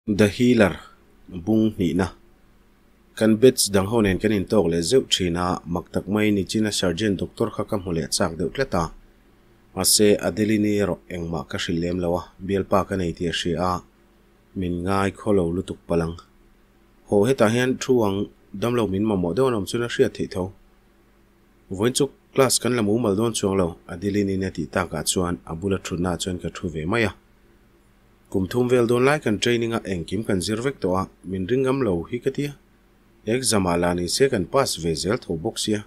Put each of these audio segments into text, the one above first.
The Healer, Bung hnihna. Kan batch dang ho nen kan intawk leh zeuh thin a, mak tak mai nichina Sergeant Doctor kha ka hmu leh chak deuh tlat a. Mahse, Adeline erawh engmah ka hrilh lem lo a, bialpa ka nei tih a hria a, min ngai khaw lo lutuk palh ang. Haw hetah hian thu ang damlo min mamawh deuh an awm chuan a hriat theih tho. Vawiin chu class kan la mumal dawn chuang lo, Adeline in a tih takah chuan a bula thutnaah chuan ka thu ve mai a. Kum thum vel dawn lai kan training a engkim kan zir vek tawh a, min ring ngam lo hi ka tia. Exam ah lah ni se kan pass ve zel tho bawk sia.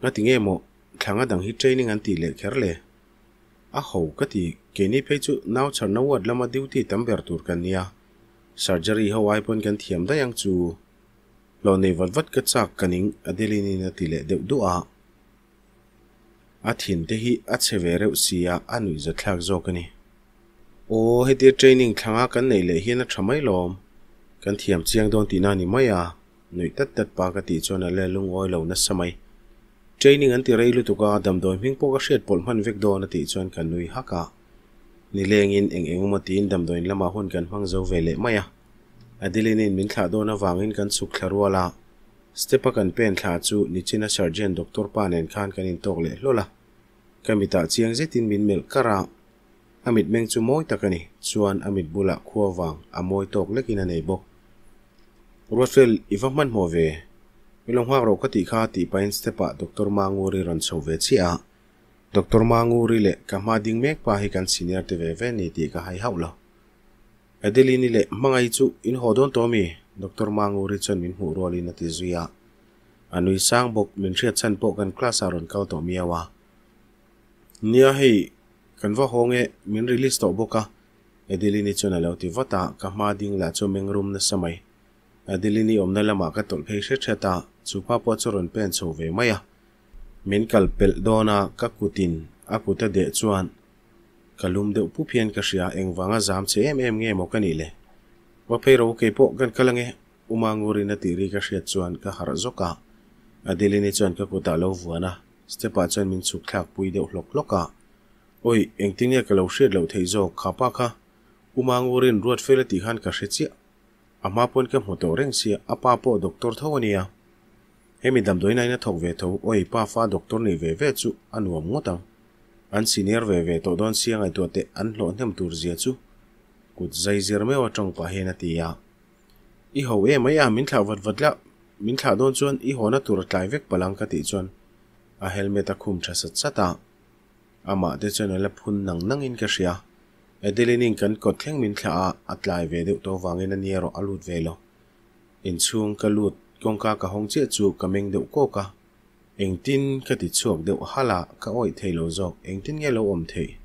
Ngati nge maw thlanga dang hi training an tih leh kher le? A ho ka ti, keini phei chu nau chharna ward lama duty tam ber tur kan nia. Surgery ho ai pawn kan thiam daih ang chu. Hlawh nei vat vat ka chak ka ning Adeline in a ti leh deuh duah a. A thin te hi a chhe ve reuh sia a nuih za thlak zawk a ni. Aw hetia training thlanga kan neih leh hian a tha mai lawm. Kan thiam chiang dawn tihna a ni mai a, nuih tat tat pa ka tih chuan a le lungawi lo nasa mai. Training an ti rei lutuk a, damdawi hming pawh ka hriat pawlh hman vek dawn a tih chuan ka nui hak a. Nilengin eng eng emaw tiin damdawiin lamah hun kan hmang zo ve leh mai a. Adeline-in min thlah dawn avangin kan chhuk thla rual a. Step a kan pen thla chu nichina Sergeant Doctor pa nen khan kan intawk leh hlawl a, ka mitah chiang zetin min melh kar a, a mitmeng chu mawi tak a ni, chuan a mit bulah khua vang a mawi tawk lekin a nei bawk. Ruatfel, i va hmanhmawh ve? Mi lo nghak rawh ka tih kha tih pahin step ah Doctor Manguri rawn chho ve chiah a, Doctor Manguri leh ka hma ding mek pa hi kan senior te ve ve ni tih ka hai hauh lo. Adeline-i leh Hmangaih chu in haw dawn tawh ami? Doctor Manguri chuan min hmuh rualin a ti zui a. A nui sang bawk, min hriat chhan pawh kan class ah rawn kal tawh miau a. Nia hei, kan va haw nge, min release tawh bawk a, Adeline-i chuan a lo ti vat a, ka hma ding lah chu meng rum nasa mai. Adeline-i awmna lamah ka tawlh phei hret hret a, chu pa pawh chu rawn pen chho ve mai a. Min kal pelh dawn a, ka kutin a kut a deh chuan Ka lum deuh pup hian ka hria, engvanga zam che em em nge maw ka nih le? Va phei ro kei pawh kan kal ange, Uma Ngurin a tih ri ka hriat chuan ka harh zawk a. Adeline-i chuan ka kutah lo vuan a, step ah chuan min chhuk thlak pui deuh hlawk hlawk a. Awi, engtin nge ka lo hriat loh theih zawk, kha pa kha Uma Ngurin ruat fel a tih khan ka hre chiah. A hma pawn ka hmu tawh reng sia, a pa pawh doctor tho a nia. Hemi damdawiin a in a thawk ve tho, awi pa fa doctor nih ve ve chu a nuam ngawt ang. An senior ve ve tawh dawn sia ngaihtuah teh an hlawh hnem tur zia chu kut zai zir meuh atang pah hian a ti a. I ho em ai a, min thlah vat vat la, min thlah dawn chuan i hawna tur a tlai vek palh ang ka tih chuan a helmet a khum tha sat sat a. Amah te chuan a la phun nang nang in ka hria. Adeline in kan kawt thleng min thlah a, a tlai ve deuh tawh vangin a ni erawh a lut ve lo. Inchhung ka lut, kawngka ka hawng chiah chu ka meng deuh kawk a. Engtin ka ti chhuak deuh halh a, ka awih thei lo zawk, engtin nge lo awm theih?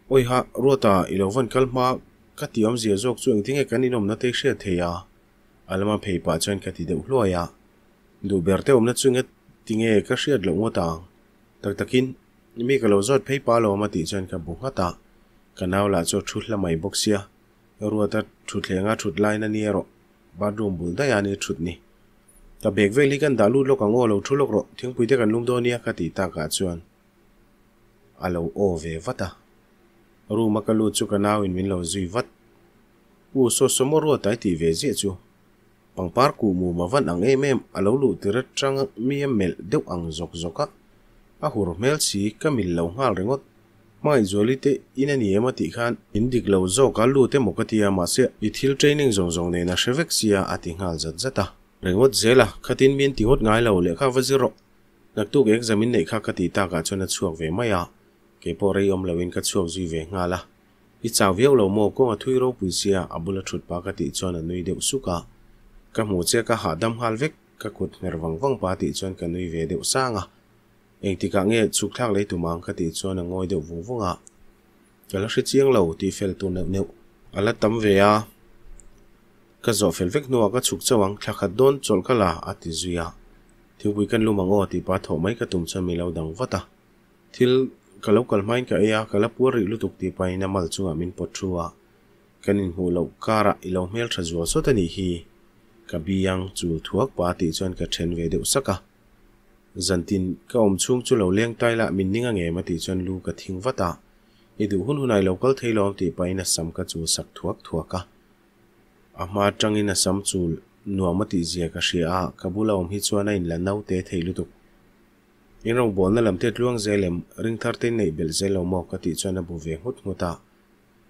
Awiha, Ruata, i lo van kal hma ka ti awmzia zawk chu engtin nge kan inawmna te i hriat thei a? A lama phei pah chuan ka ti deuh hluai a. Duh ber te awmna chu nge tinge ka hriat loh ngawt ang? Tak takin, mi ka lo zawt phei pa lo awm a tih chuan ka bu nghat a, ka nau lah chu a thu hla mai bawk sia. Ruata thutthlenga thut lain a ni erawh bathroom bul daih a ni thut ni. Ka bag vel hi kan dah lut lawk ang aw, lo thu lawk rawh, thingpui te kan lum dawn nia ka tih takah chuan a lo aw ve vat a. Room a ka lut chu ka nau in min lo zui vat. U saw saw maw Ruata i tih ve ziah chu. Pangpar kuh mum a van ang em em, a lo luh tir atang mi a melh deuh ang zawk zawk a. A hur hmel si ka mil lo nghal ringawt. Hmangaihzuali te in a ni em a tih khan in dik lo zawk a lut emaw ka ti a mahse i thil training zawng zawng nen a hre vek sia a ti nghal zat zat a. Ringawt zel a, khatin mi an ti ngawt ngai lo lehkha va zir rawh. Naktuk exam in neih kha ka tih takah chuan a chhuak ve mai a, keipawh rei awm loin ka chhuak zui ve nghal a. I chau viau lo maw kawng a thui ropui sia a bula thut pa ka tih chuan a nui deuh suk a. Ka hmu che ka hahdam nghal vek ka kut hmer vang vang pa tih chuan ka nui ve deuh sang a. Engtikah nge chhuk thlak lei tum ang ka tih chuan a ngawi deuh vung vung a. Ka la hre chiang lo tih fel tur neuh neuh a la tam ve a. Ka zawh fel vek hnuah ka chhuk chauh ang, thla khat dawn chawlh ka la a ti zui a. Thingpui kan lum ang aw tih pa thawh mai ka tum chuan min lo dang vat a. Thil ka lo kal hmain ka ei a, ka la puar rih lutuk tih pahin a mal chungah min pawt thu a. Kan inhmuh loh karah i lo hmeltha zual sawt a nih hi. Ka biang chul thuak pa tih chuan ka then ve deuh sak a. Zantin ka awm chhung chu lo leng tai lah min ning a ngem a tih chuan lu ka thing vat a. I duh hun hunah i lo kal thei lawm tih pahin a sam ka chul sak thuak thuak a. A hma atangin a sam chul nuam a tih zia ka hria a, ka bula awm hi chuan a inla naute thei lutuk. In rawngbawlna lam te tluang zel em, ring thar te in neih belh zel lo maw ka tih chuan a bu ve nghut nghut a.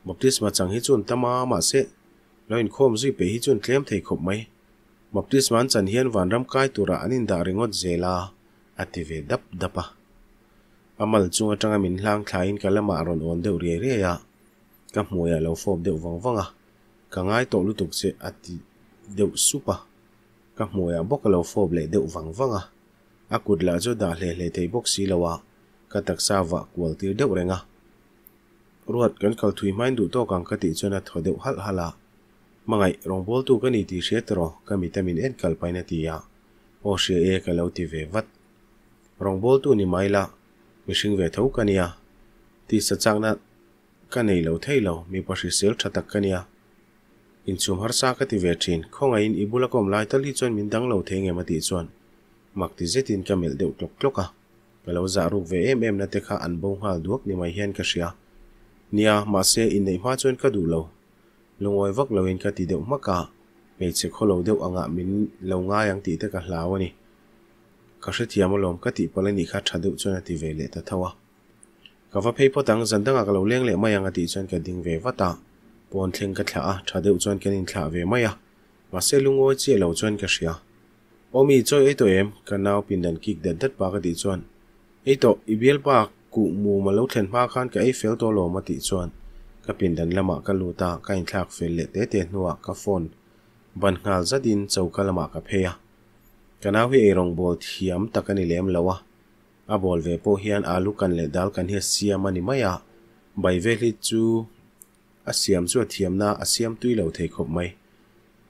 Baptisma chang hi chu an tam a, mahse lo inkhawm zui peih hi chu an tlem thei khawp mai. Baptisma an chan hian vanram kai turah an indah ringawt zel a, a ti ve dap dap a. A mal chung atanga min hlang thlaiin ka lamah a rawn awn deuh riai riai a, ka hmuaiah a lo fawp deuh vang vang a, Ka ngai tawh lutuk che a ti deuh sup a, ka hmuaiah bawk a lo fawp leh deuh vang vang a, a kut lah chu dah hle hle thei bawk si lo a, ka taksa vah kual tir deuh reng a. Ruat, kan kal thui hmain duh tawk ang ka tih chuan a thaw deuh halh halh a, Hmangaih, rawngbawltu ka ni tih hria tiraw? Ka mita min en kal pahin a ti a, Aw hria e ka lo ti ve vat. Rawngbawltu ni mai la, mihring ve tho ka nia. Tisa chakna ka nei lo thei lo, mipa hrisel tha tak ka nia. Inchhum harsa ka ti ve thin, khawngaihin i bula ka awm lai tal hi chuan min dang lo thei ngem a tih chuan mak ti zetin ka melh deuh tlawk tlawk a. Ka lo zah ruk ve em em na te kha an bo nghal duak ni mai hian ka hria. Nia, mahse inneih hma chuan ka duh lo. Lungawi vak loin ka ti deuh hmak a, hmeichhe khawlo deuh angah min lo ngai ang tih te ka hlau a ni. Ka hrethiam alawm ka tih palh anih kha tha deuh chuan a ti ve leh ta tho a. Ka va phei phawt ang, zan dangah ka lo leng leh mai ang a tih chuan ka ding ve vat a, pawn thleng ka thlah a, tha deuh chuan kan inthlah ve mai a, mahse lungawi chiah lo chuan ka hria. Aw mi, chawi ei tawh em? Ka nau pindan kik dat dat pa ka tih chuan, Ei tawh, i bialpa kuh mum a lo thlen hma khan ka ei fel tawh alawm a tih chuan ka pindan lamah ka lut a, ka inthlak fel leh te te hnuah ka phone ban nghal zatin choka lamah ka phei a. Ka nau hi eirawng bawl thiam tak a ni lem lo a, a bawl ve pawh hian alu kan leh dal kan hi a siam a ni mai a, bai vel hi chu a siam chu a thiamna a siam tui lo thei khawp mai.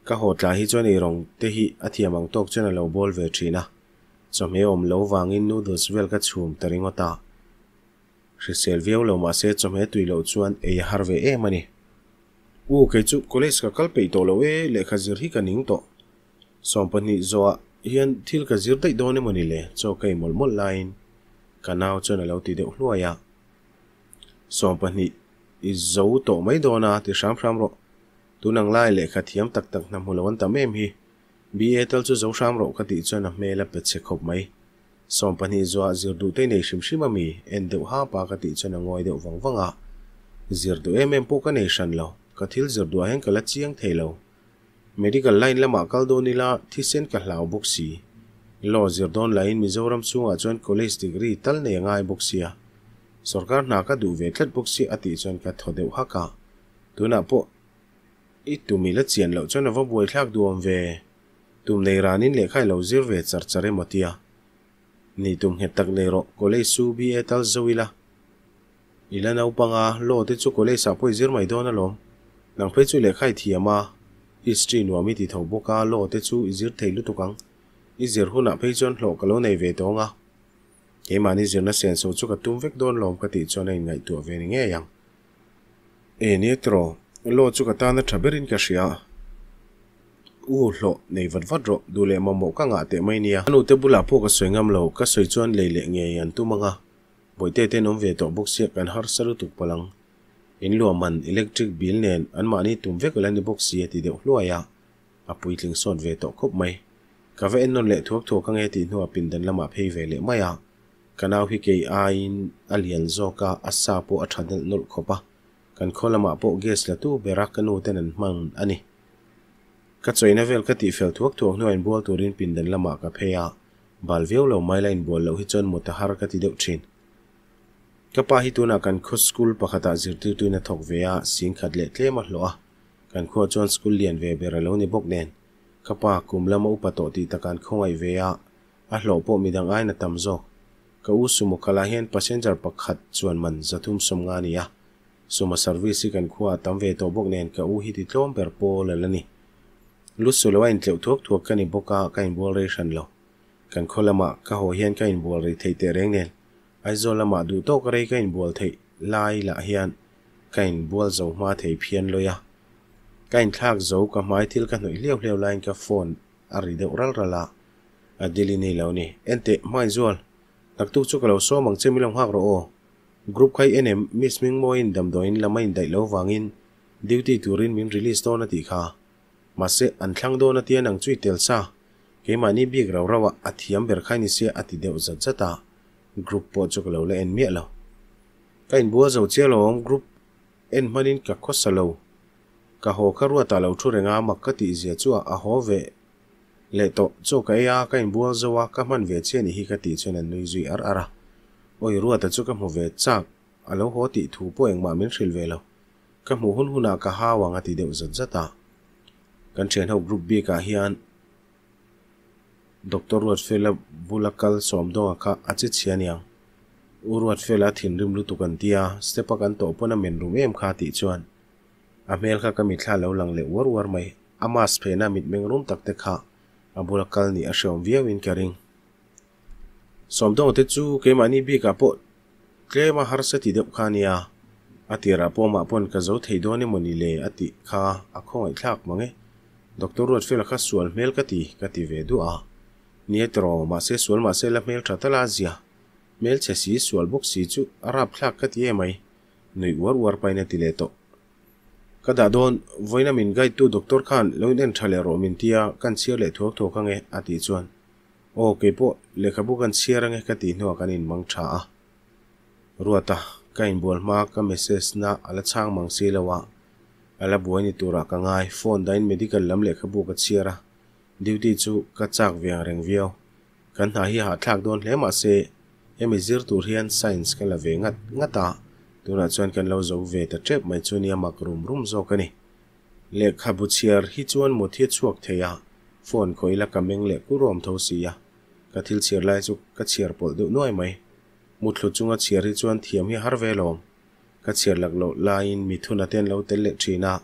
Ka haw tlai hi chuan eirawng te hi a thiam ang tawk chuan a lo bawl ve thin a, chawhmeh awm lo vangin noodles vel ka chhum ta ringawt a, hrisel viau lo mahse chawhmeh tui loh chuan ei a har ve em a ni. U, kei chu college ka kal peih tawh lo e, lehkha zir hi ka ning tawh. 20 zawhah hian thil ka zir daih dawn emaw ni le? Chaw ka ei mawlh mawlh laiin ka nau chuan a lo ti deuh hluai a. 20 i zo tawh mai dawn a, ti hram hram rawh. Tun ang lai lehkha thiam tak tak hna hmu lo an tam em hi. BA tal chu zo hram rawh ka tih chuan a hmel a pe che khawp mai. 20 zawhah zir duh te nei hrim hrim a mi? En deuh hap a ka tih chuan a ngawi deuh vang vang a. Zir duh em em pawh ka nei hran lo. Ka thil zir duhah hian ka la chiang thei lo. Medical line lamah kal dawn ila thisen ka hlau bawk si. Law zir dawn lahin Mizoram chhungah chuan college degree tal nei a ngai bawk sia. Sorkar hna ka duh ve tlat bawk si a tih chuan ka thaw deuh hak a. Tunah pawh i tum i la chian loh chuan a va buaithlak duhawm ve. Tum nei ranin lehkha i lo zir ve char char emaw tia. Ni tum nghet tak nei rawh, college chu BA tal zo ila. I la naupang a, law te chu college ah pawh i zir mai dawn alawm. Nang phei chu lehkha i thiam a, history nuam i ti tho bawk a, law te chu i zir thei lutuk ang. I zir hunah phei chuan hlawh ka lo nei ve tawng a. Keimahni zirna senso chu ka tum vek dawn lawm ka tih chuan a inngaihtuah ve ni ngei ang. E nia tiraw, law chu ka tana tha berin ka hria. U, hlawh nei vat vat rawh, duh leh mamawh ka ngah teh mai nia. Ka nute bulah pawh ka sawi ngam lo, ka sawi chuan lei leh ngei an tum ang a. Bawihte ten awm ve tawh bawk sia kan harsa lutuk palh ang. In luah man electric bill nen anmahni tum vek la ni bawk si a ti deuh hluai a, a puitling sawt ve tawh khawp mai. Ka va ennawn leh thuak thuak ange tih hnuah pindan lamah phei ve leh mai a, ka nau hi kei aiin a lian zawk a, a sa pawh a tha nelh nawlh khawp a, kan khaw lamah pawh gas la tu bera ka nu ten an hman a ni. Ka chawina vel ka tihfel thuak thuak hnuah inbual turin pindan lamah ka phei a, Bal viau lo mai la inbual loh hi chuan mut a har ka ti deuh thin. Ka pa hi tunah kan khaw school pakhatah zirtirtuin a thawk ve a, sing khat leh tlem a hlawh a. Kan khuaah chuan school lian ve ber a lo ni bawk nen. Ka pa kum lama upa tawh tih tak an khawngaih ve a, a hlawh pawh midang aiin a tam zawk. Ka u sumo kal ah hian passenger pakhat chuan man 350 a ni a. Sumo service hi kan khuaah a tam ve tawh bawk nen ka u hi ti tlawm ber pawl a la ni. Lu su lo a intleuh thuak thuak ka ni bawk a, ka inbual rei hran lo. Kan khaw lamah ka haw hian ka inbual rei theih teh reng nen, Aizawl lamah duh tawk rei ka inbual theih lai lah hian ka inbual zo hma thei phian lawi a. Ka inthlak zo ka hmai thil ka hnawih hliau hliau laiin ka phone a ri deuh ral ral a, a dil i nei lo ni. Enteh, Hmainzual, naktuk chu ka lo sawm ang che mi lo nghak rawh aw. Group kha i en em? Miss Hmingmawiin damdawiin lam a indaih lo vangin duty turin min release dawn a tih kha. Mahse, an thlang dawn a tia nang chu i tel sa. Keimahni bik rau rau ah a thiam ber kha i ni sia a ti deuh zat zat a. Group pawh chu ka lo la en miah lo. Ka inbual zo chiah alawm, group en hmanin ka khawsa lo. Ka haw kha ruatah lo thu reng a, mak ka tih zia chu a haw ve leh tawh. Chaw ka ei a, ka inbual zo a, ka hman ve chiah ni hi ka tih chuan an nui zui ar ar a. Awi Ruata chu ka hmu ve chak, a lo haw tih thu pawh engmah min hrilh ve lo. Ka hmuh hun hunah ka hau ang a ti deuh zat zat a. Kan thianho group bikah hian Doctor Ruatfela bula kal Sawmdawnga kha a che chhia aniang. U Ruatfela a thinrim lutuk an tia, step a kan tawh pawn a men rum em kha tih chuan a hmel kha ka mitthla lo lang leh uar uar mai. A mask phehna mitmeng rum tak te kha a bula kal nih a hreawm viau in ka ring. Sawmdawnga te chu keimahni bikah pawh tlem a harsa ti deuh kha ania. A tirah pawh mah pawn ka zo thei dawn emaw ni le a tih kha a khawngaihthlak mang e. Doctor Ruatfela kha sual hmel ka ti, ka ti ve duah a. Nia tiraw, mahse sual mahse la hmel tha tal a zia. Hmelchhe si, sual bawk si chu a rapthlak ka ti emai. Nuih uar uar pahin a ti leh tawh. Ka dah dawn, vawiina min guide tu doctor khan lo in en tha leh rawh min tia, kan chhiar leh thuak thuak ange a tih chuan Aw, keipawh lehkhabu kan chhiar ange ka tih hnuah kan inmang tha a. Ruata, ka inbual hma ka message na a la chhang mang si lo a, a la buai ni turah ka ngai. Phone dahin medical lam lehkhabu ka chhiar a, duty chu ka chak ve ang reng viau. Kan hna hi hahthlak dawn hle mah se, hemi zir tur hian science ka la ve ngat ngat a, tunah chuan kan lo zo ve ta tep mai chu nia mak rum rum zawk a ni. Lehkhabu chhiar hi chuan mut hi a chhuak thei a, phone khawih ila ka meng leh kur awm tho si a, ka thil chhiar lai chu ka chhiar pawlh deuh nuai mai. Mutthlu chunga chhiar hi chuan thiam hi a har ve lawm. Ka chhiar lak loh laiin mithuna te an lo tel leh thin a,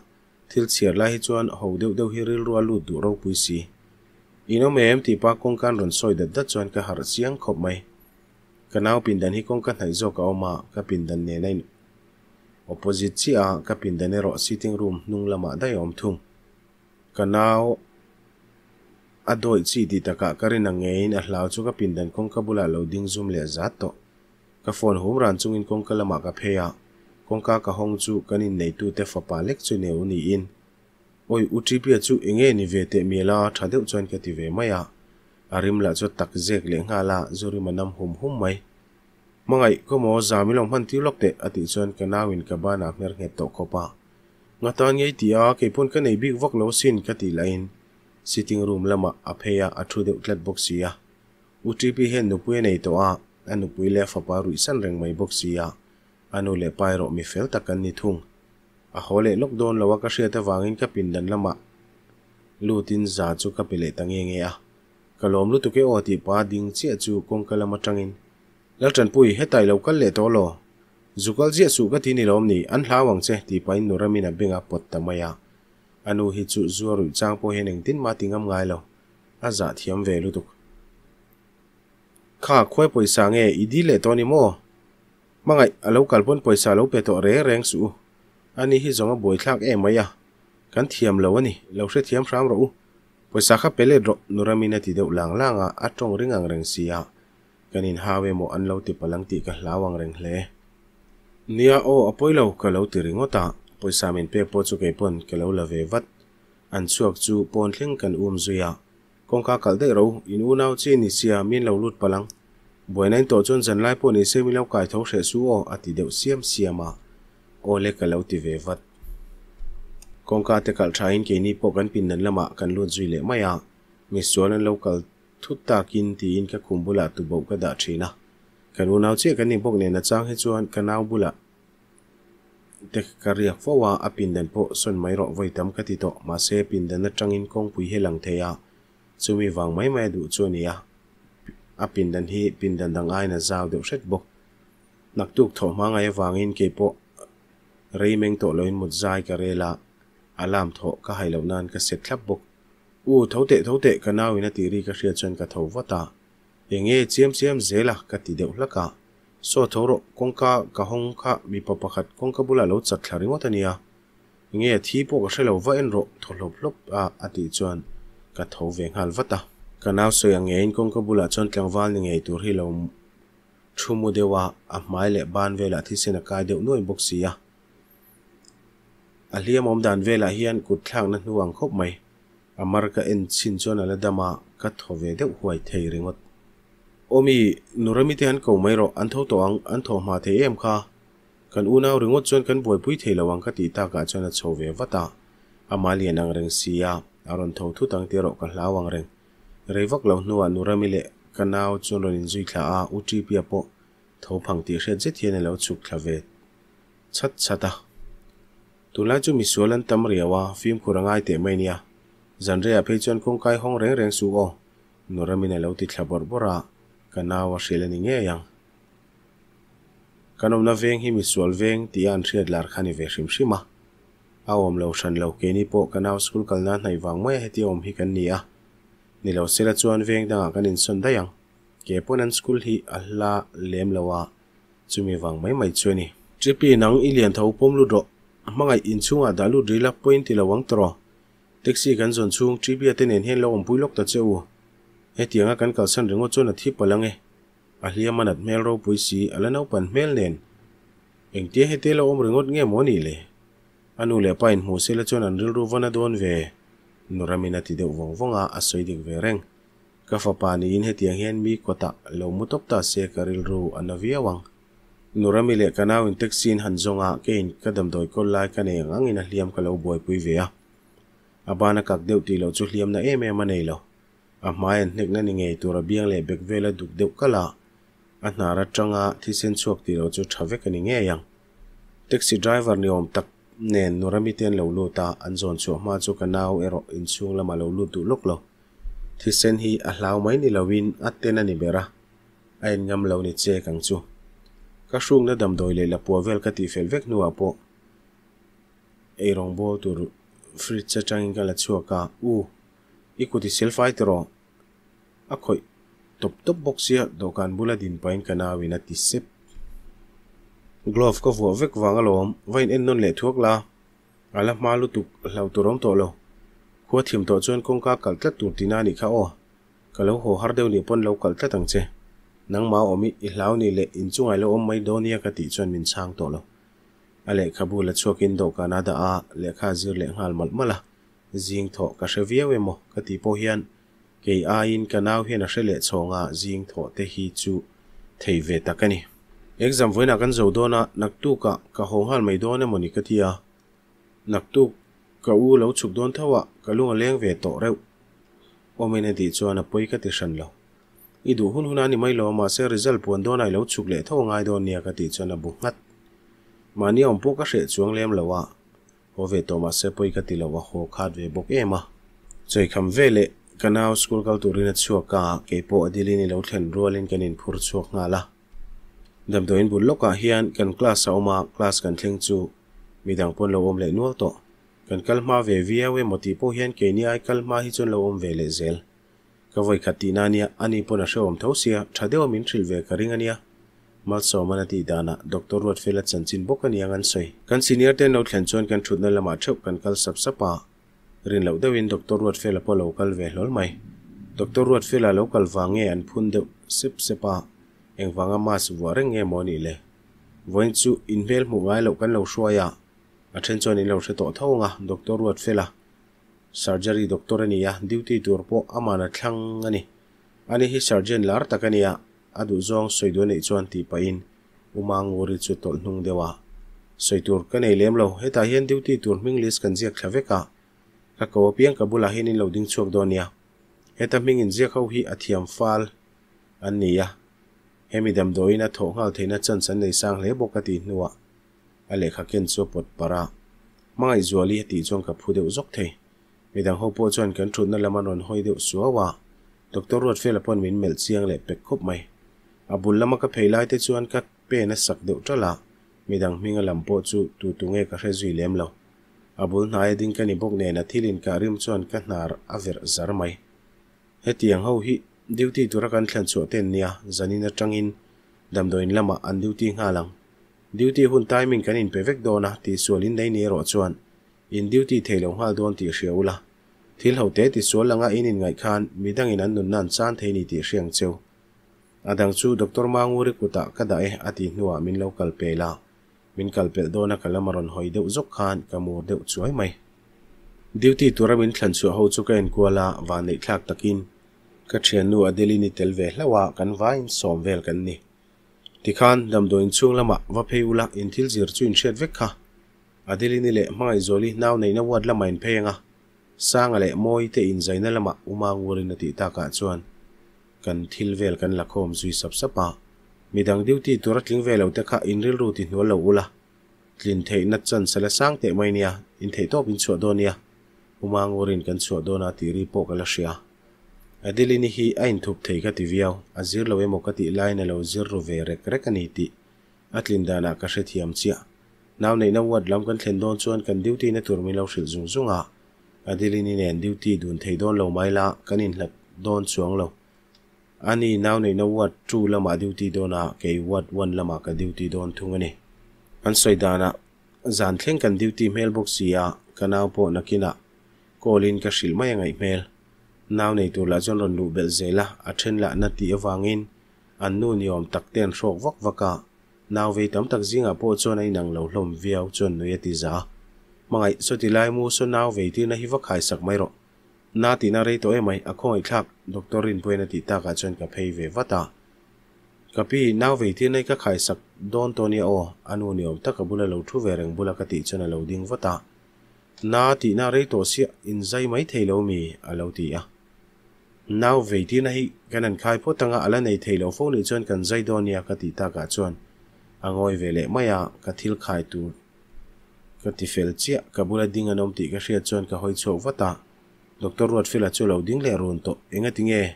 thil chhiar lai hi chuan ho deuh deuh hi rilru a lut duh ropui si. In awm em tih pa kawngka an rawn sawi dat dat chuan ka harh chiang khawp mai. Ka nau pindan hi kawngka hnaih zawk a awm a, ka pindan nen a in Opposite chiah a ka pindan erawh sitting room hnung lamah daih a awm thung. Ka nau a dawih chi tih takah ka rin ang ngeiin a hlau chu ka pindan kawngka bulah lo ding zum leh zat tawh. Ka phone hum ran chungin kawngka lamah ka phei a, kawngka ka hawng chu kan inneitute fapa lek chu neu niin. Awi U Ṭipia chu enge ni ve teh mial a tha deuh chuan ka ti ve mai a. A rim lah chu tak zek leh nghal a, zu rim a nam hum hum mai. Hmangaih, ka maw zam i lo hman tir lawk teh, a tih chuan ka nauin ka banah hmer nghet tawh khawp a. Nga tan ngei ti a, kei pawn ka nei bik vak lo sin ka tih lahin sitting room lamah a phei a, a thu deuh tlat bawk si a. U TP hian nupui a nei tawh a, a nupui leh a fapa ruihsan reng mai bawk si a, a nu leh pa erawh mi fel tak an ni thung. A haw leh lawk dawn lo a ka hriat avangin ka pindan lamah lutin za chu ka pe leh ta nge nge a. Ka lawm lutuk e aw tih pa ding chiah chu kawngka lam atangin, Laltanpui, hetai lo kal leh tawh law? Zu kal ziah suh ka ti ni lawm ni, an hlau ang che tih pahin nu Ramin a beng a pawt ta mai a. A nu hi chu zu a ruih chang pawh hian engtin mah ti ngam ngai lo, a zah thiam ve lutuk. Kha, khuai pawisa nge i dil leh tawh ni maw? Hmangaih, a lo kal pawn pawisa lo pe tawh reng reng suh u. Ani hi zawng a buaithlak em mai a, kan thiam lo a ni, lo hrethiam hram rawh u. Pawisa kha pe let rawh, nu Ramin a ti deuh lang lang a, a tawng ring ang reng si a, kan inhau emaw an lo ti palh ang tih ka hlau ang reng hle. Nia aw, a pawi lo, ka lo ti ringawt a, pawisa min pek pawh chu kei pawn ka lo la ve vat. An chhuak chu pawn thleng kan um zui a, kawngka kalh daih ro, in unau chi ni sia, min lo lut palh ang. Buaina in tawh chuan zanlai pawh ni se min lo kai tho hreh su aw, a ti deuh siam siam a, aw le ka lo ti ve vat. Kawngka te kalh thain keini pawh kan pindan lamah kan lut zui leh mai a, misual an lo kal thut takin tiin ka khum bulah tuboh ka dah thin a. Kan unau chiah kan ni bawk nen a chang hi chuan ka nau bulah te ka riak fo a, a pindan pawh sawn mai rawh vawi tam ka ti tawh, mahse pindan atangin kawngpui hi lang thei a, chumi vang mai mai a duh chu a ni a, a pindan hi pindan dang aiin a zau deuh hret bawk. Naktuk thawh hma ngai avangin keipawh Rei meng tawh loin mut zai ka rel a, alarm thawh ka hai loh nan ka set thlap bawk. U, tho teh, tho teh, ka nau in a tih ri ka hriat chuan ka tho vat a. Enge chiam chiam zel a, ka ti deuh hlak a. Saw tho rawh, kawngka ka hawng kha mipa pakhat kawngka bulah lo chat thla ringawt a nia. Enge a thi pawh ka hre lo, va en rawh, thaw hlawp hlawp a a tih chuan ka tho ve nghal vat a. Ka nau sawi ang ngeiin kawngka bulah chuan tlangval ni ngei tur hi lo. Thu mu deuh a, a hmai leh ban velah thisen a kai deuh nuai bawk si a. A hliam awm dan velah hian kut thlakna hnu ang khawp mai. A mar ka en chin chuan a la dam a, ka thaw ve deuh huai thei ringawt. Awmi, Nurami te an ko mai rawh, an tho tawh ang, an thaw hma thei em kha? Kan unau ringawt chuan kan buaipui thei lo ang ka tih takah chuan a chho ve vat a. Amah lian ang reng si a, a rawn tho thut ang tih erawh ka hlau ang reng. Rei vak lo hnuah Nurami leh ka nau chuan rawn inzui thla a, U Ṭipia pawh tho phang tih hriat zet hian a lo chhuk thla ve chhat chhat a. Tunlai chu misual an tam riau a, fimkhur a ngai teh mai nia. Zanreiah phei chuan kawngkai hawng reng reng suh aw, Nurami'n a lo ti thla bawrh bawrh a, ka nau a hrilh a ni ngei ang. Kan awmna veng hi misual veng tih a an hriat lar kha ni ve hrim hrim a. A awm lo hran lo, keini pawh ka nau school kalna hnaih vang maia hetia awm hi kan ni a. Ni lo sela chuan veng dangah kan insawn daih ang. Ke pawn an school hi a hla lem lo a, chumi vang mai mai chu a ni. Tripi nang i lian tho pawm lut rawh. Hmangaih inchhungah dah lut rih la point ti lo ang tawh. Taxi kan zawn chhung Tripia te nen hian lo awmpui lawk ta che u. Hetianga kan kalsan ringawt chuan a thi palh ang e. A hliam a nat hmel ropui si, a la naupan hmel nen. Engtia hete lo awm ringawt nge maw nih le? A nu leh pa in hmuh sela chuan an rilru va na dawn ve. Nuramin a ti deuh vawng vawng a, a sawi dik ve reng. Ka fapa niin hetiang hian mi kawtah lo mu tawp ta se ka rilru a na viau ang. Nurami leh ka nau in taxi in han zawng a, keiin ka damdawi kawl lai ka nei ang angin a hliam ka lo buaipui ve a. A ban a kak deuh tih loh chu hliam na em em a nei lo. A hmai an hnekna ni ngei tur a biang leh bek vel a duk deuh kalh a, a hnar atanga thisen chhuak tih loh chu tha vek a ni ngei ang. Taxi driver ni awm tak nen Nurami te an lo lut a, an zawn chhuah hma chu ka nau erawh inchhung lamah lo lut duh lawk lo. Thisen hi a hlau mai ni loin a ten a ni ber a, a en ngam lo ni chek ang chu. Ka hrukna damdawi leh lapua vel ka tihfel vek hnuah pawh eirawng bawl tur fridge atangin ka la chhuak a, U, i kut i silfai tiraw? A khawih tawp tawp bawk sia dawhkan bula din pahin ka nauin a ti sep. Glove ka vuah vek vang alawm, va in en nawn leh thuak la. A la hma lutuk hlauh tur awm tawh lo. Khua thim tawh chuan kawngka kalh tlat tur tina a nih kha aw. Ka lo haw har deuh nih pawn lo kalh tlat ang che. Nangmah awm i i hlau nih leh inchungai lo awm mai dawn nia ka tih chuan min chhang tawh lo. A lehkhabu la chhuakin dawhkan a dah a, lehkha a zir leh nghal malh malh a. Zing thawh ka hre viau emaw ka tih pawh hian kei aiin ka nau hian a hre leh chhawng a, zing thawh te hi chu thei ve tak a ni. Exam vawiinah kan zo dawn a, naktukah ka haw nghal mai dawn emaw ni ka ti a, naktuk ka u lo chhuk dawn tho a, ka lung a leng ve tawh reuh. Awmin a tih chuan a pawi ka ti hran lo. I duh hun hun a ni mai lo, mahse result puan dawnah i lo chhuk leh tho a ngai dawn nia ka tih chuan a bu nghat. Mahni awm pawh ka hreh chuang lem lo a, Haw ve tawh mahse pawi ka ti lo, a haw khat ve bawk em a. Chawikham ve leh ka nau school kal turin a chhuak a, kei pawh a dilin i lo thlen rualin kan inphur chhuak nghal a. Damdawiin bul lawkah hian kan class a awm a, class kan thleng chu midang pawn lo awm leh nual tawh. Kan kal hma ve viau emaw tih pawh hian keini ai kal hma hi chuan lo awm ve leh zel. Ka vawi khat tihna ania, ani pawn a hrehawm tho sia, tha deuha min hrilh ve ka ring ania. Malsawman a tih danah Doctor Ruatfela chanchin bawk aniang an sawi. Kan senior te an lo thlen chuan kan thutna lamah theuh kan kal sap sap a, rin loh deuhin Doctor Ruatfela pawh a lo kal ve hlawl mai. Doctor Ruatfela lo kal vang nge an phun deuh sep sep a, engvanga mask vuah reng nge maw nih le? Vawiin chu inhmel hmuh ngai loh kan lo hruai a, a then chuan in lo hre tawh tho ang a, Doctor Ruatfela Surgery doctor a ni a, duty tur pawh aman a thlang a ni. Ani hi surgeon lar tak a nia, a duhzawng sawi duh a neih chuan tih pahin Uma Nguri chu tawlh hnung deuh a. Sawi tur ka nei lem lo, hetah hian duty tur hming list kan ziak thla vek a, ka ko apiang ka bulah hian in lo ding chhuak dawn nia. Heta hming inziak ho hi a thiam fal an ni a, hemi damdawiin a thawh nghal theihna chance an nei sang hle bawk a tih hnuah A lehkha ken chu a pawt parh a, Hmangaihzuali a tih chuan ka phu deuh zawk thei. Midang ho pawh chuan kan thutna lam an rawn hawi deuh suau a, Doctor Ruatfela pawn min melh chiang leh pek khawp mai. A bul lama ka phei lai te chuan ka pen a sak deuh ṭalh a, midang hminga lam pawh chu tu tu nge ka hre zui lem lo. A bul hnaia ding ka ni bawk nen a thil inkah rim chuan ka hnar a verh zar mai. Hetiang ho hi duty tura kan thlen chhuah ten nia, zanin aṭangin damdawiin lamah an duty nghal ang. Duty hun timing kan inpe vek dawn a, tihsual in nei ni erawh chuan in duty thei lo nghal dawn tih hria ula. Thil ho te tisual langa in inngaih khan midangin an nunna an chan thei ni tih hria ang cheu. A dang chu Doctor Manguri kutah ka dah e a tih hnuah min lo kal pel a, min kal pelh dawn a ka lam a rawn hawi deuh zawk khan ka mur deuh chuai mai. Duty tura min thlan chhuah ho chu ka enkual a, vanneih thlak takin ka thiannu Adeline-i tel ve hlauh a, kan vaiin sawm vel kan ni. Tikhan damdawiin chhung lamah va phei ula in thil zir chu in hriat vek kha. Adeline-i leh Hmangaihzuali nau neihna ward lamah in phei ang a, Sanga leh Mawi te inzaina lamah Uma Ngurin a tih takah chuan kan thil vel kan la khawm zui sap sap a. Midang duty tura tling ve lo te kha in rilru ti hnual lo ula, tlin theihna chance a la sang teh mai nia, in theih tawp in chhuah dawn nia. Uma Ngurin kan chhuah dawn a tih ri pawh ka la hria. Adeline-i hi a inthup thei ka ti viau, a zir lo emaw ka tih laiin a lo zir ru ve rek rek a ni tih a tlin danah ka hrethiam chiah. Nau neihna ward lam kan thlen dawn chuan kan duty na tur min lo hrilh zung zung a, Adeline-i nen duty dun thei dawn lo mai la, kan inhlat dawn chuang lo. Ani nau neihna ward two lamah duty dawn a, kei ward one lamah ka duty dawn thung a ni. An sawi danah zan thleng kan duty hmel bawk si a, ka nau pawh nakinah call in ka hrilh mai a ngaih hmel. Nau nei tur lah chuan rawn luh belh zel a, a then lah na tih avangin an nu ni awm tak te an hrawk vak vak a, nau vei tam tak zingah pawh chuan a inang lo hlawm viau chuan nui a ti za. Hmangaih, sawti lai mu saw nau vei tirna hi va khaisak mai rawh. Na tihna rei tawh emai, a khawngaihthlak, Doctor Rinpuian a tih takah chuan ka phei ve vat a. Ka pi, nau vei tirna hi ka khaisak dawn tawh nia aw, a nu ni awm tak a bula lo thu ve reng bula ka tih chuan a lo ding vat a. Na tihna rei tawh siah, inzai mai thei lo mi? a lo ti a. Nau vei tirna hi kan han khai phawt anga a la nei thei lo fo nih chuan kan zai dawn nia ka tih takah chuan a ngawi ve leh mai a, ka thil khai tur ka ti fel chiah, ka bula ding an awm tih ka hriat chuan ka hawi chhuak vat a, Doctor Ruatfela chu lo ding leh run tawh, engati nge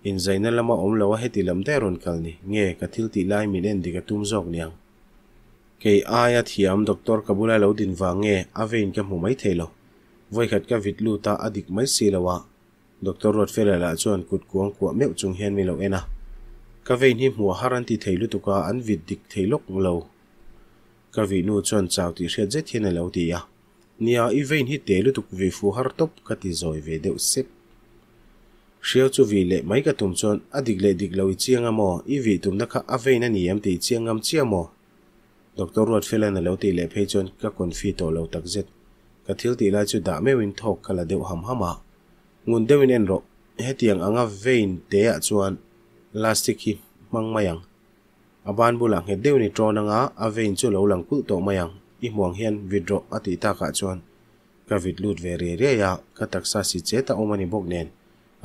inzaina lama awm lo a heti lam daih rawn kal ni, nge ka thil tih lai min en dik a tum zawk niang. Kei aia thiam doctor ka bula lo din vang nge a vein ka hmu mai thei lo, vawikhat ka vit lut a a dik mai si lo a, Doctor Ruatfela lah chuan kut kuang kuah meuh chung hian min lo en a, ka vein hi hmuh a har an ti thei lutuk a, an vit dik thei lawk lo. Ka vih nu chuan chau tih hriat zet hian a lo ti a, Nia, i vein hi te lutuk vih fu har tawp ka ti zawi ve deuh sep. Hriau chu vih leh mai ka tum chuan a dik leh dik lo i chiang a maw, i vih tumna kha a vein a ni em tih i chiang ngam chiah maw? Doctor Ruatfela'n a lo tih leh phei chuan ka confi tawh lo takzet. Ka thil tih lai chu dah meuhin thawk ka la deuh ham ham a. Ngun deuhin en rawh, hetiang anga vein te ah chuan lastic hi hmang mai ang. A ban bulah nghet deuhin i ṭawn anga a vein chu lo lang kulh tawh mai ang, i hmuang hian vit rawh a tih takah chuan ka vit lut ve riai riai a, ka taksa si chet a awm a ni bawk nen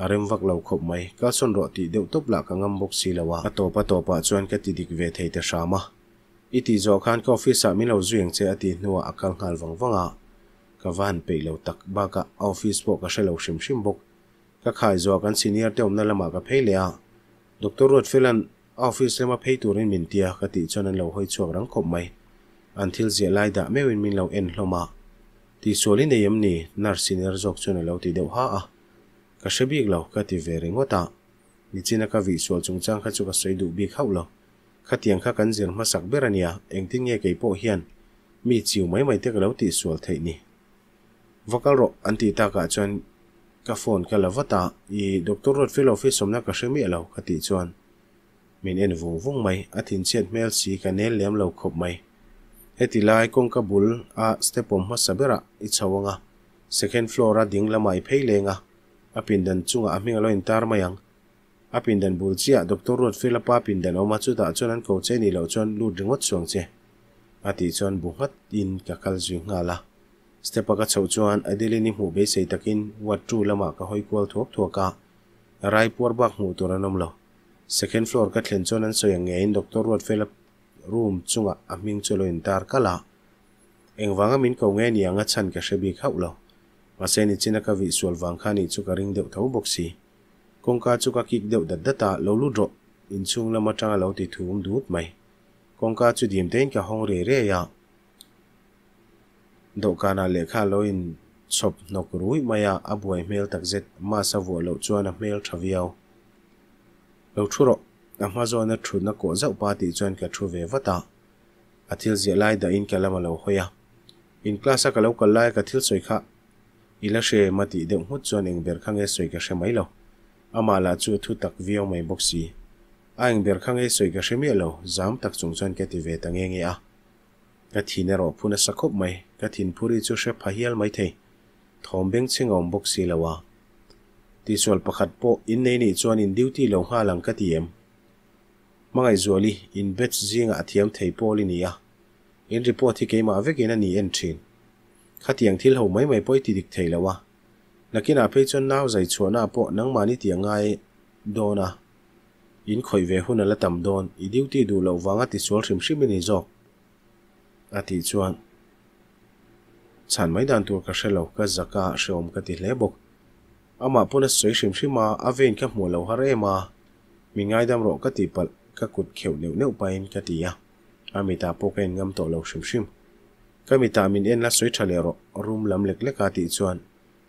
a rem vak lo khawp mai, kalsawn rawh tih deuh tawp lah ka ngam bawk si lo a. A tawp a tawpah chuan ka ti dik ve thei ta hram a, i tih zawh khan ka office ah min lo zui ang che a tih hnuah a kal nghal vang vang a, ka va han peih lo tak bakah a office pawh ka hre lo hrim hrim bawk. Ka khai zawh kan senior te awmna lamah ka phei leh a, Doctor Ruatfela'n a office lama phei turin min tia ka tih chuan an lo hawi chhuak rang khawp mai. An thil ziah lai dah meuhin min lo en hlawm a, Tihsual i nei em ni? Nurse senior zawk chuan a lo ti deuh ha a. Ka hre bik lo, ka ti ve ringawt a. Nichina ka vih sual chungchang kha chu ka sawi duh bik hauh lo. Khatiang kha kan zir hmasak ber a nia, engtin nge kei pawh hian mi chiu mai mai te ka lo tihsual theih ni? Va kal rawh, an tih takah chuan ka phone ka la vat a, I Doctor Ruatfel office awmna ka hre miah lo, ka tih chuan min en vung vung mai, a thinchhiat hmel si ka nel lem lo khawp mai. Heti lai kawngka bul a step awm hmasa berah i chho ang a, second floor a ding lamah i phei leng a, a pindan chungah a hming a lo intar mai ang. A pindan bul chiah Doctor Ruatfela pa pindan awm a, chutah chuan an ko che nih loh chuan lut ringawt chuang che. A tih chuan bu nghat in ka kal zui nghal a. Step a ka chhoh chuan Adeline i hmuh beisei takin ward two lamah ka hawi kual thuak thuak a, rai puar bak hmuh tur an awm lo. Second floor ka thlen chuan an sawi ang ngeiin Doctor Ruatfela room chungah a hming chu a lo intar kalh a. Engvanga min ko nge ni ang a chhan ka hre bik hauh lo. Mahse nichina ka vih sual vang kha nih chu ka ring deuh tho bawk si. Kawngka chu ka kik deuh dat dat a, lo lut rawh, inchhung lam atanga lo ti thum dut mai. Kawngka chu dim tein ka hawng riai riai a, dawhkanah lehkha lo in chhawp hnawk ruih mai a, a buai hmel takzet, mask a vuah loh chuan a hmel tha viau. Lo thu rawh, a hma zawna thutna kawh zauh pa tih chuan ka thu ve vat a, a thil ziah lai dahin ka lam a lo hawi a. In class a ka lo kal laia ka thil sawi kha i la hre em a tih deuh nghut chuan eng ber kha nge sawi ka hre mai lo. Amah lah chu a thu tak viau mai bawk si. A eng ber kha ngei sawi ka hre miah lo, zam tak chung chuan ka ti ve ta nge nge a. Ka thin erawh phu nasa khawp mai, ka thin phuri chu hre pha hial maithei. Thawm bengchheng a awm bawk si lo a. Tihsual pakhat pawh in nei nih chuan in duty lo nghal ang ka ti em? Hmangaihzuali, in batch zingah a thiam thei pawl i ni a. In report hi keimah vekin a ni en thin. Khatiang thil ho mai mai pawh i ti dik thei lo a. Nakinah phei chuan nau zai chhuahna pawh nangmahni tih a ngai dawn a. In khawih ve hun a la tam dawn, i duty duh loh vanga tisual hrim hrim i ni zawk. A tih chuan chhan mai dan tur ka hre lo, ka zak a, hreawm ka ti hle bawk. Amah pawn a sawi hrim hrim a, a vein ka hmuh lo har em a, mi ngaidam rawh ka tih palh, ka kut kheuh neuh neuh pahin ka ti a, a mitah pawh ka en ngam tawh lo hrim hrim. Ka mitah min en la sawi tha leh rawh, room lam lek lek a tih chuan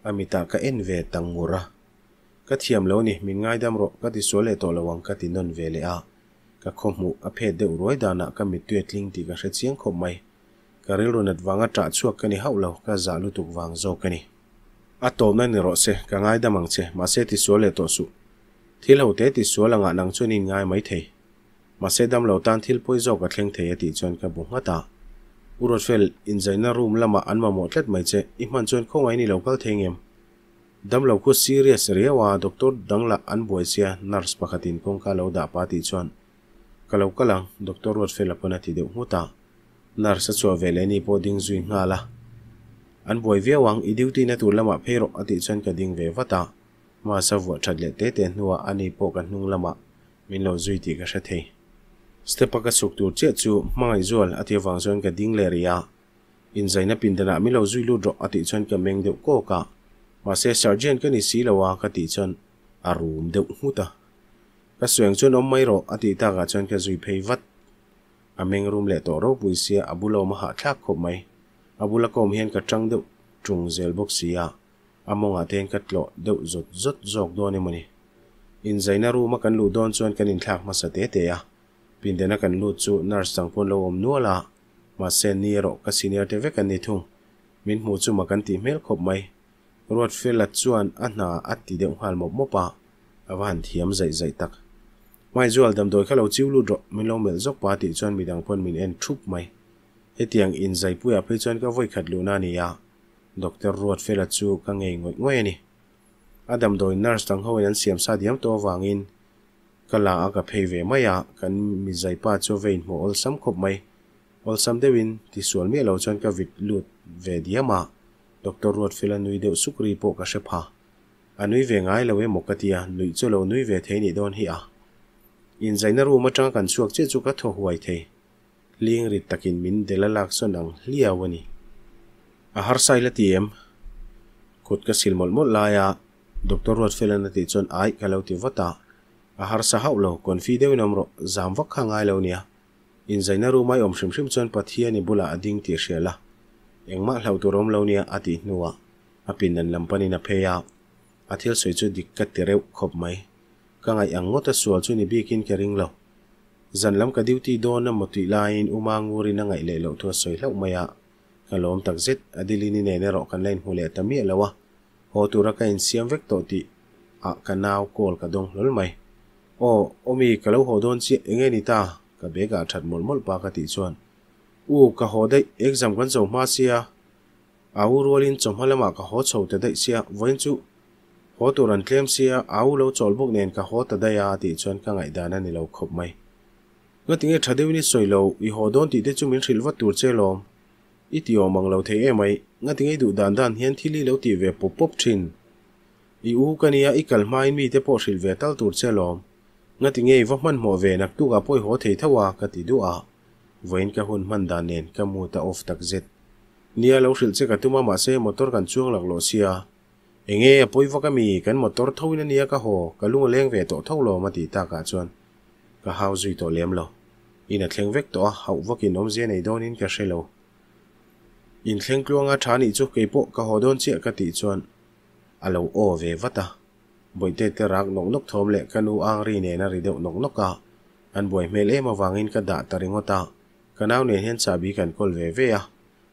a mitah ka en ve ta ngur a. Ka thiam lo ni, min ngaidam rawh, ka tisual leh tawh lo ang ka ti nawn ve leh a. Ka khawhmuh a phet deuh ruai danah ka mittui a tling tih ka hre chiang khawp mai. Ka rilru nat vanga ṭah chhuak ka ni hauh lo, ka zah lutuk vang zawk a ni. A tawpna ni rawh se, ka ngaidam ang che, mahse tisual leh tawh suh. Thil ho te tisual angah nang chuan i inngai mai thei. Mahse dam lo tan thil pawi zawk a thleng thei a tih chuan ka bu nghat a. U Ruatfel, inzaina room lamah an mamawh tlat mai che, i hman chuan khawngaih i lo kal thei ngem? Damlo khu serious riau a, doctor dang lah an buai sia, nurse pakhatin kawngka lo dah pa tih chuan, Ka lo kal ang, Doctor Ruatfela pawn a ti deuh nghut a. Nurse a chhuah ve leh ni pawh ding zui nghal a. An buai viau ang, i duty na tur lamah phei rawh a tih chuan ka ding ve vat a. Mask a vuah that leh te te hnuah ani pawh ka hnung lamah min lo zui tih ka hre thei. Step a ka chhuk tur chiah chu Hmangaihzual a tih avang chuan ka ding leh rih a. Inzaina pindanah min lo zui lut rawh a tih chuan ka meng deuh kawk a, mahse sergeant ka ni si lo a ka tih chuan a rum deuh nghut a. Ka sueng chuan awm mai rawh a tih takah chuan ka zui phei vat. A meng rum leh tawh ropui sia a bula awm a hahthlak khawp mai. A bula ka awm hian ka tang deuh tung zel bawk si a, a mawngah te hian ka tlawh deuh zawt zawt zawk dawn emaw ni. Inzaina room a kan luh dawn chuan kan inthlak hmasa te te a, pindana kan lut chu nurse dang pawn lo awm nual a, Mahse ni erawh ka senior te vek an ni thung. Min hmuh chu mak an tih hmel khawp mai. Ruatfela chuan a hna a ti deuh nghal mawp mawp a, a va han thiam zaih zaih tak. Hmaizual damdawi kha lo chiu lut rawh, min lo melh zawk pa tih chuan midang pawn min en thup mai. Hetiang inzaipuiah phei chuan ka vawikhat luhna a ni a, Doctor Ruatfela chu ka ngei ngawih ngawih a ni. A damdawi nurse dang hoin an siam sa diam tawh avangin Ka la a ka phei ve mai a, kan mizaipa chu vein hmuh awlsam khawp mai. Awlsam deuhin tisual miah lo chuan ka vit lut ve diam a, Doctor Ruatfela nui deuh suk ri pawh ka hre pha. A nui ve ngai lo emaw ka tia, nuih chu lo nui ve thei nih dawn hi a. Inzaina room atanga kan chhuak chiah chu ka thaw huai thei. Hling rit takin min del a lak sawn ang hliau a ni. A harsa ila ti em? Kut ka sil mawlh mawlh lai a, Doctor Ruatfela'n a tih chuan aih ka lo ti vat a. A harsa hauh lo, confi deuhin awm rawh, zam vak kha ngai lo nia. Inzaina room ai awm hrim hrim chuan Pathian i bulah a ding tih hria la. Engmah hlauh tur awm lo nia a tih hnuah a pindan lam panin a phei a. A thil sawi chu dik ka ti reuh khawp mai. Ka ngaih ang ngawt a sual chu ni bikin ka ring lo. Zan lam ka duty dawn a maw tih laiin U Mangurin a ngaih leh loh thu a sawi hlauh mai a, ka lawm tak zet. Adeline-i nen erawh kan la inhmu leh ta miah lo a, haw tura ka insiam vek tawh tih ah ka nau call ka dawng hlawl mai. Aw, Awmi, ka lo haw dawn chiah, enge ni ta? Ka bag ah that mawlh mawlh pa ka tih chuan, U, ka haw daih, exam kan zo hma sia, Au rualin chawhma lamah ka haw chho ta daih sia, vawiin chu haw tur an tlem sia, au lo chawl bawk nen ka haw ta daih a tih chuan ka ngaihdan a ni lo khawp mai. Ngatinge tha deuhin i sawi lo, i haw dawn tih te chu min hrilh vat tur che lawm. I ti awm ang lo thei emai, ngatinge i duh dan dan hian thil hi lo tih ve pawp pawp thin. I u ka nia, i kal hmain mite pawh hrilh ve tal tur che lawm. Ngatinge i va hmanhmawh ve naktukah pawh i haw thei tho a ka ti duh a. Vawiin ka hun hman dan nen ka mood a off takzet. Nia lo hrilh che ka tum a mahse motor kan chuang lak lawh sia. Enge a pawi vak ami, kan motor tho in ania ka haw, ka lung a leng ve tawh tho lawm a tih takah chuan ka hau zui tawh lem lo. In a thleng vek tawh a, hauh vakin awmzia nei dawnin ka hre lo. In thleng tluanga tha nih chu keipawh ka haw dawn chiah ka tih chuan a lo aw ve vat a. Bawihte te rak nawk nawk thawm leh ka nu ang ri nen a ri deuh nawk nawk a, an buai hmel em avangin ka dah ta ringawt a. Ka nau nen hian chahbi kan kawl ve ve a,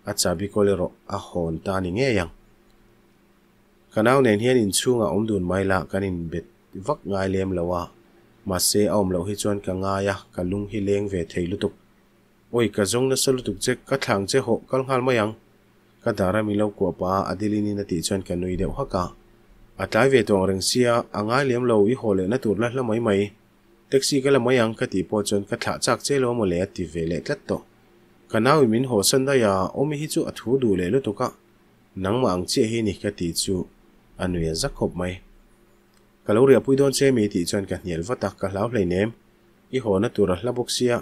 a chahbi kawl erawh a hawn ta ni ngei ang. Ka nau nen hian inchhungah awm dun mai lah kan inbet vak ngai lem lo a, Mahse a awm loh hi chuan ka ngai a, ka lung hi leng ve thei lutuk. Awi ka zawng nasa lutuk che, ka thlang che hawh kal nghal mai ang. Ka dar a min lo kuah pah a, Adeline in a tih chuan ka nui deuh hak a. A tlai ve tawh ang reng sia, a ngai lem lo, i haw lehna tur la hla mai mai. Taxi ka la mai ang ka tih pawh chuan ka thlah chak che lo maw le a ti ve leh tlat tawh. Ka nau in min haw san daih a, Awmi hi chu a thu duh leh lutuk a, nangmah ang chiah hi ni ka tih chu a nui a za khawp mai. Ka lo riahpui dawn che mi tih chuan ka hnial vat a, ka hlau hleinem. I hawna tur a hla bawk sia.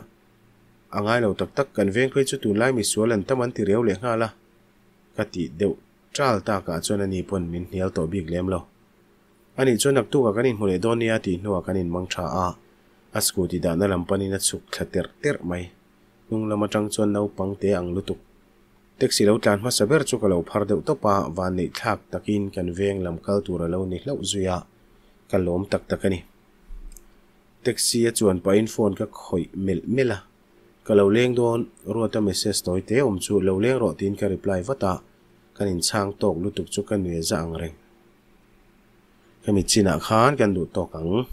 A ngai lo tak tak, kan veng phei chu tunlai misual an tam an ti riau leh nghal a, ka tih deuh ṭal takah chuan ani pawn min hnial tawh bik lem lo. Anih chuan naktukah kan inhmu leh dawn nia tih hnuah kan inmang ṭha a, a scooty dahna lam panin a chhuk thla terh terh mai. Hnung lam aṭang chuan naupang te ang lutuk. Taxi lo tlan hmasa ber chu ka lo phar deuh tawp a, vanneih thlak takin kan veng lam kal tur a lo ni hlauh zui a, ka lawm tak tak a ni. Taxi a chuan pahin phone ka khawih melh melh a, Ka lo leng dawn, Ruata message tawi te awm chu lo leng rawh tiin ka reply vat a, kan inchhang tawk lutuk chu ka nuih a za ang reng. Hemi chinah khan kan duh tawk ang.